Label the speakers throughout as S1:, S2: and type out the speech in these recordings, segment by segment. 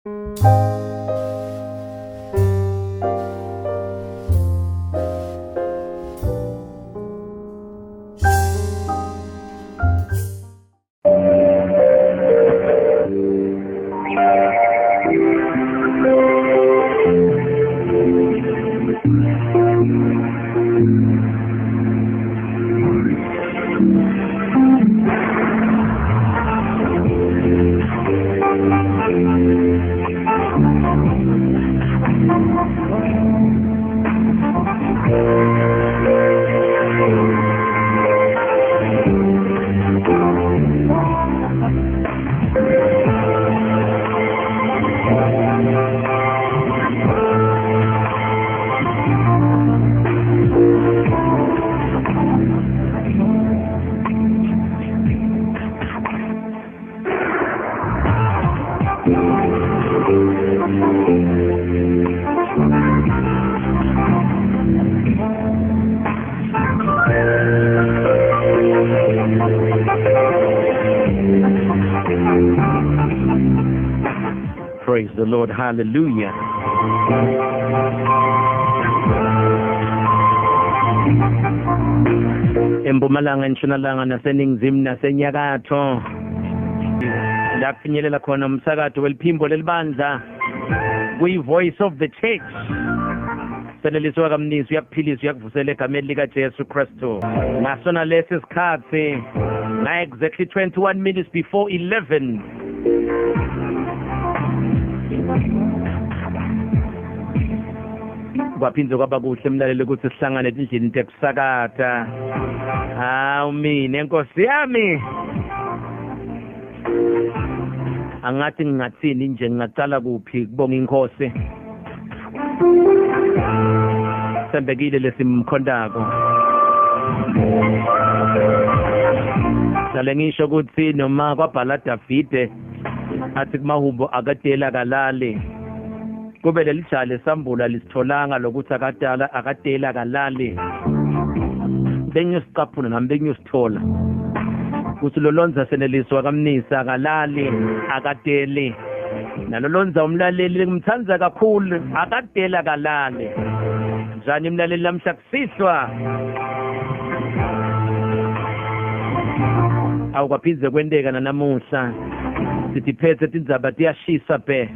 S1: Praise the Lord. Hallelujah. Empumalanga, entshonalanga, naseningizimu nasenyakatho. La kufinyelela khona umsakazo weliphimbo lelibandla kuyi-Voice of the Church. Senelisiwa kaMnisi uyakuphilisa uyakuvusela egameni likaJesu Kristu. Ngasona lesi sikhathi na exactly 21 minutes before 11 kwaphinde kwaba kuhle mlaleli ukuthi sihlangane etindlini tekusakata. Hawu mina enkosi yami. Angathi ngingathini nje ngingacala kuphi kubonga inkosi. Sembekile lesimkhondako. Hlale ngisho ukuthi noma kwabhala Davide athi kumahubo akadela kalali. Kube leli jali sambula lisitholanga lokuthi akadala akadela kalali. Bengiyosicaphuna nami bengiyosithola. Kuthi lolonza seneliswa kaMnisi akalali akadeli. Nalolonza umlaleli ngimthanda kakhulu akadela kalali. Njani mlaleli lamhla kusihlwa? Awukwaphindze kwenteka nanamuhla. Sithi phethe tindzaba tiyashisa bhe.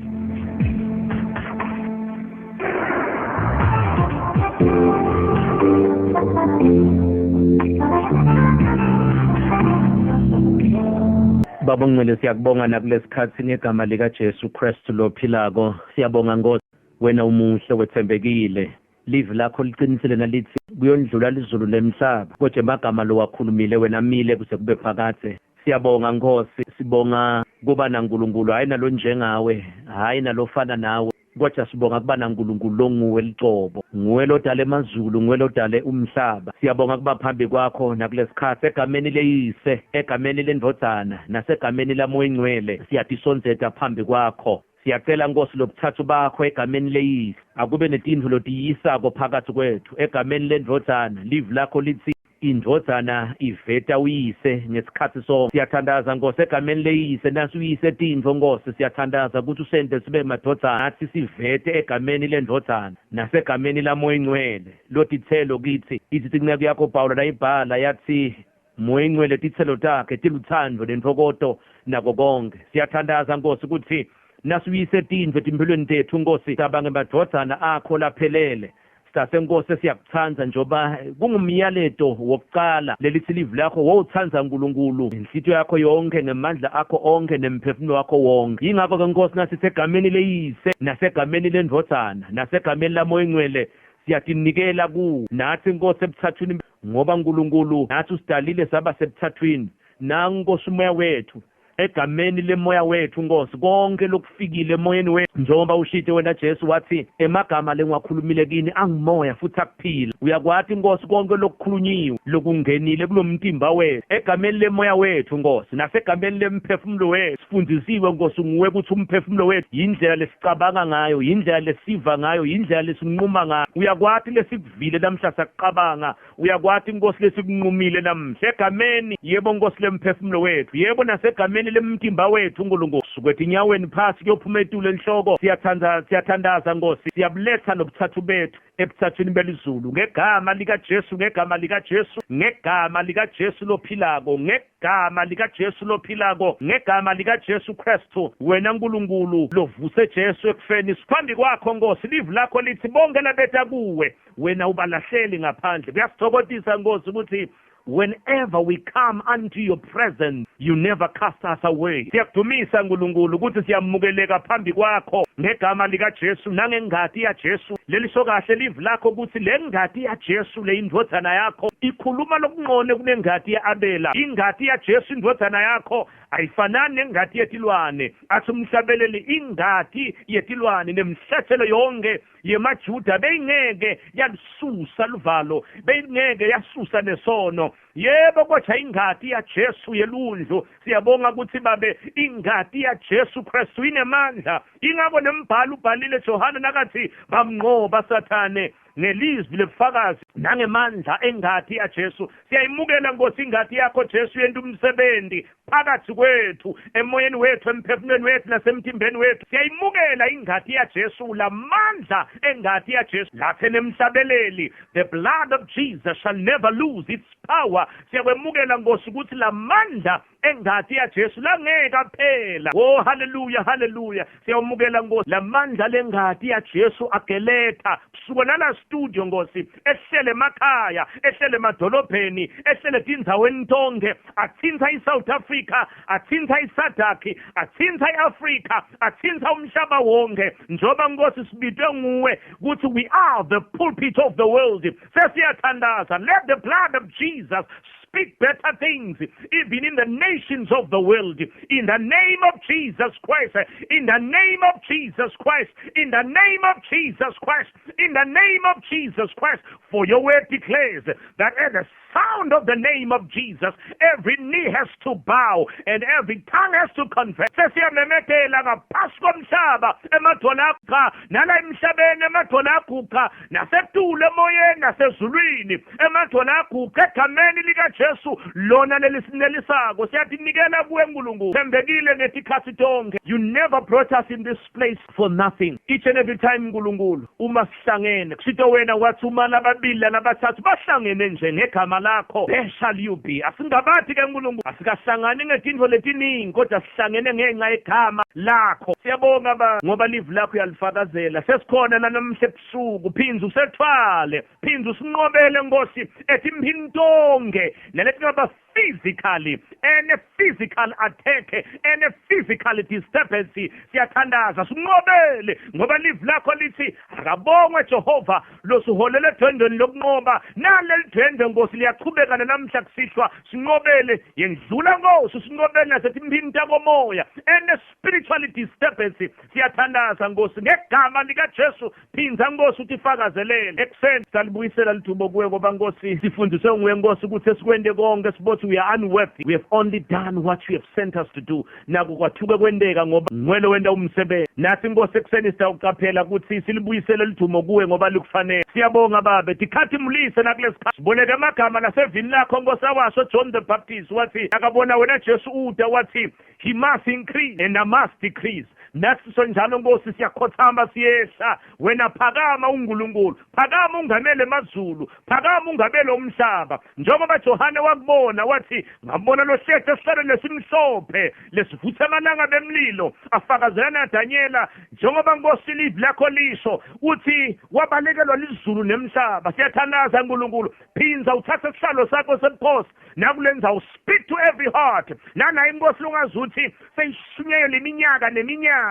S1: Baba ongcwele siyakubonga nakulesikhathi ngegama lika Jesu Kristu lophilako. Siyabonga Nkosi wena umuhle wethembekile. Livi lakho liqinisile nalithi kuyondlula lizulu lemhlaba kodwa emagama lowakhulumile wena amile kuze kube phakadze. Siyabonga Nkosi, sibonga kuba naNkulunkulu hayi nalo njengawe, hayi nalofana nawe. Kodwa sibonga kuba naNkulunkulu longuwe licobo. Nguwe lodale emazulu, nguwe lodale umhlaba. Siyabonga kuba phambi kwakho nakulesikhathi egameni leyise, egameni lendvodzana, nasegameni laMoya Ingcwele. Siyatisondzeta phambi kwakho. Siyacela Nkosi lobuthathu bakho egameni leyise. Akube netintfo lotiyisako phakathi kwethu egameni lendvodzana. Livi lakho lithi indvodzana iveta uyise ngesikhathi sonke. Siyathandaza Nkosi egameni leyise nasi uyise tintfo Nkosi siyathandaza ukuthi usente sibe madvodzana nathi sivete egameni lendvodzana nasegameni laMoya Ingcwele lotitselo kithi. Ithi tinceku yakho Pawula nayibhala yathi Moya Ingcwele titselo takhe tilutsandvo nentfokoto nako konke. Siyathandaza Nkosi ukuthi nasuyise tintfo etimphilweni tethu Nkosi cabange madvodzana akho laphelele. Sisasenkosi siyakutsandza njoba kungumyaleto wokucala lelithi livi lakho wowutsandza uNkulunkulu inhlitiyo yakho yonke ngemandla akho onke nemphefumulo wakho wonke. Yingakho ke Nkosi nasithi egameni leyise nasegameni lendvodzana nasegameni laMoya Ingcwele siyatinikela kuwe nathi Nkosi ebuthathwini ngoba uNkulunkulu nathi usidalile saba sebuthathwini nangu Nkosi umoya wethu egameni lemoya wethu Nkosi konke lokufikile emoyeni wethu njengoba ushite wena Jesu wathi emagama lengiwakhulumile kini angimoya futhi akuphila uyakwati Nkosi konke lokukhulunyiwe lokungenile kulomtimba wethu egameni lemoya wethu Nkosi nasegameni lemphefumulo wethu sifundisiwe Nkosi nguwe ukuthi umphefumulo wethu yindlela lesicabanga ngayo yindlela lesiva ngayo yindlela lesinquma ngayo uyakwati lesikuvile namhla sakucabanga uyakwati Nkosi lesikunqumile namhla egameni yebo Nkosi lemphefumulo wethu yebo nasegameni. Egameni lemtimba wethu Nkulunkulu, suka etinyaweni phasi kuyophuma etulu enhloko, siyathanda siyathandaza Nkosi, siyabuletha lobuthathu bethu ebuthathwini belizulu ngegama likaJesu, ngegama likaJesu, ngegama likaJesu lophilako, ngegama likaJesu lophilako, ngegama likaJesu Kristu, wena Nkulunkulu lovuse Jesu ekufeni, siphambi kwakho Nkosi, livi lakho lithi bonke labeta kuwe wena ubalahleli ngaphandle. Kuyasithokozisa Nkosi ukuthi whenever we come unto your presence, you never cast us away. Siyakudumisa Nkulunkulu ukuthi siyamukeleka phambi kwakho ngegama likaJesu nangengati yaJesu. Lelisho kahle livi lakho ukuthi le ngati yaJesu le indvodzana yakho ikhuluma lokungcono kunengati ya-Abela. Ingati yaJesu indvodzana yakho ayifanani nengati yetilwane. Athi umhlabeleli ingati yetilwane nemhlatshelo yonke yemaJuda beyingeke yalususa luvalo, beyingeke yasusa nesono. Yebo, kodwa ingati yaJesu yelundlu, siyabonga ukuthi babe ingati yaJesu Kristu inemandla. Ingakho nembhalo ubhalile Johane nakathi bamnqoba Sathane ngelizwi lebufakazi nangemandla engati yaJesu. Siyayimukela Nkosi ingati yakho Jesu yenta umsebenzi phakathi kwethu, emoyeni wethu, emphefumulweni wethu nasemtimbeni wethu. Siyayimukela ingati yaJesu, lamandla engati yaJesu. Lathe nemhlabeleli, the blood of Jesus shall never lose its power. Siyakwemukela Nkosi ukuthi lamandla engati yaJesu langeke aphela. Oh haleluya, haleluya. Siyawumukela Nkosi lamandla lengati yaJesu ageletha kusuka nala studio Nkosi, ehlele emakhaya, ehlele emadolobheni, ehlele tindzaweni tonke, atsintsa iSouth Africa, atsintsa iSADC, atsintsa iAfrica, atsintsa umhlaba wonke. Njoba Nkosi sibitwe nguwe ukuthi we are the pulpit of the world. Sesiyathandaza, let the blood of Jesus speak better things even in the nations of the world, in the name of Jesus Christ, in the name of Jesus Christ, in the name of Jesus Christ, in the name of Jesus Christ. For your word declares that at the sound of the name of Jesus, every knee has to bow and every tongue has to confess. Sesiyamemetela ngaphasi komhlaba emadvola aguqa, nala emhlabeni emadvola aguqa, nasetulu emoyeni nasezulwini emadvola aguqa egameni likaJesu lona lelisinelisako. Siyatinikela kuwe Nkulunkulu, thembekile ngetikhatsi tonke. You never brought us in this place for nothing. Each and every time Nkulunkulu uma sihlangene, kusito wena wathi uma lababili labathathu bahlangene nje ngegama lakho, there shall you be. Asingabathi ke Nkulunkulu, asikahlangani ngetintfo letiningi, kodwa sihlangene ngenxa yegama lakho. Siyabonga ba ngoba livi lakho uyalifakazela. Sesikhona nanamhla ebusuku, phindze usethwale, phindze usinqobele Nkosi etimphini tonke naletingaba physically, any physical attack, any physical disturbance. Siyathandaza sinqobele ngoba livi lakho lithi akabongwe Jehova losiholele edwendweni lokunqoba. Naleli dwendwe Nkosi liyachubeka namhla kusihlwa, sinqobele, yendlula Nkosi, sinqobele nasetimphini takomoya, any spiritual disturbance. Siyathandaza Nkosi ngegama likaJesu, phindza Nkosi utifakazelele. Ekuseni salibuyisela lithubo kuwe ngoba Nkosi sifundiswe nguwe Nkosi ukuthi esikwente konke sibothi we are unworthy, we have only done what you have sent us to do. Nako kwathuke kwenteka ngoba ngwele wenta umsebenzi. Nathi Nkosi ekuseni sitawucaphela ukuthi silibuyisele lithumo kuwe ngoba likufanele. Siyabonga babe, tikhathi mulise nakulesikhathi siboleke amagama lasevini lakho Nkosi awasho John the Baptist, wathi akabona wena Jesu uda wathi he must increase and I must decrease. Nathi sonjalo Nkosi siyakhothama siyehla, wena phakama uNkulunkulu, phakama ungamele emazulu, phakama ungamele umhlaba. Njengoba Johane wakubona wathi ngabona lohlehla esihlalweni lesimhlophe lesivutha amalanga bemlilo, afakazela naDanyela. Njengoba Nkosi livi lakho lisho uthi wabalekelwa lizulu nemhlaba. Siyathandaza Nkulunkulu, phindza uthathe isihlalo sakho sebukhosi nakulenzawo, speak to every heart. Nana inkosi longazuthi seyishunyayelwe iminyaka neminyaka.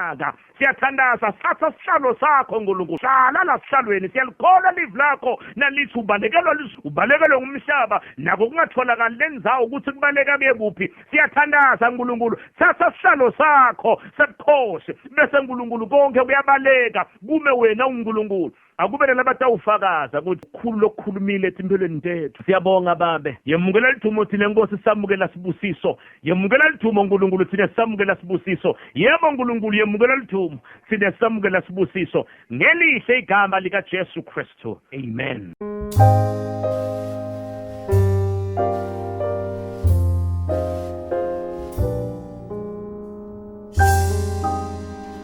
S1: Siyathandaza, thatha sihlalo sakho Nkulunkulu, hlala la sihlalweni. Siyalikholwa livi lakho nalithi ubalekelwa ubalekelwe ngumhlaba, nako kungatholakali lendzawo ukuthi kubaleka kuye kuphi. Siyathandaza Nkulunkulu, thatha sihlalo sakho sebukhosi, bese Nkulunkulu konke kuyabaleka kume wena uNkulunkulu. Akube nalabatawufakaza ukuthi kukhulu lokukhulumile etimpilweni tethu. Siyabonga babe, yemukela lithumo thina Nkosi, samukela sibusiso. Yemukela lithumo Nkulunkulu, thina samukela sibusiso. Yebo Nkulunkulu, yemukela lithumo thina samukela sibusiso, ngelihle igama likaJesu Kristu, amen.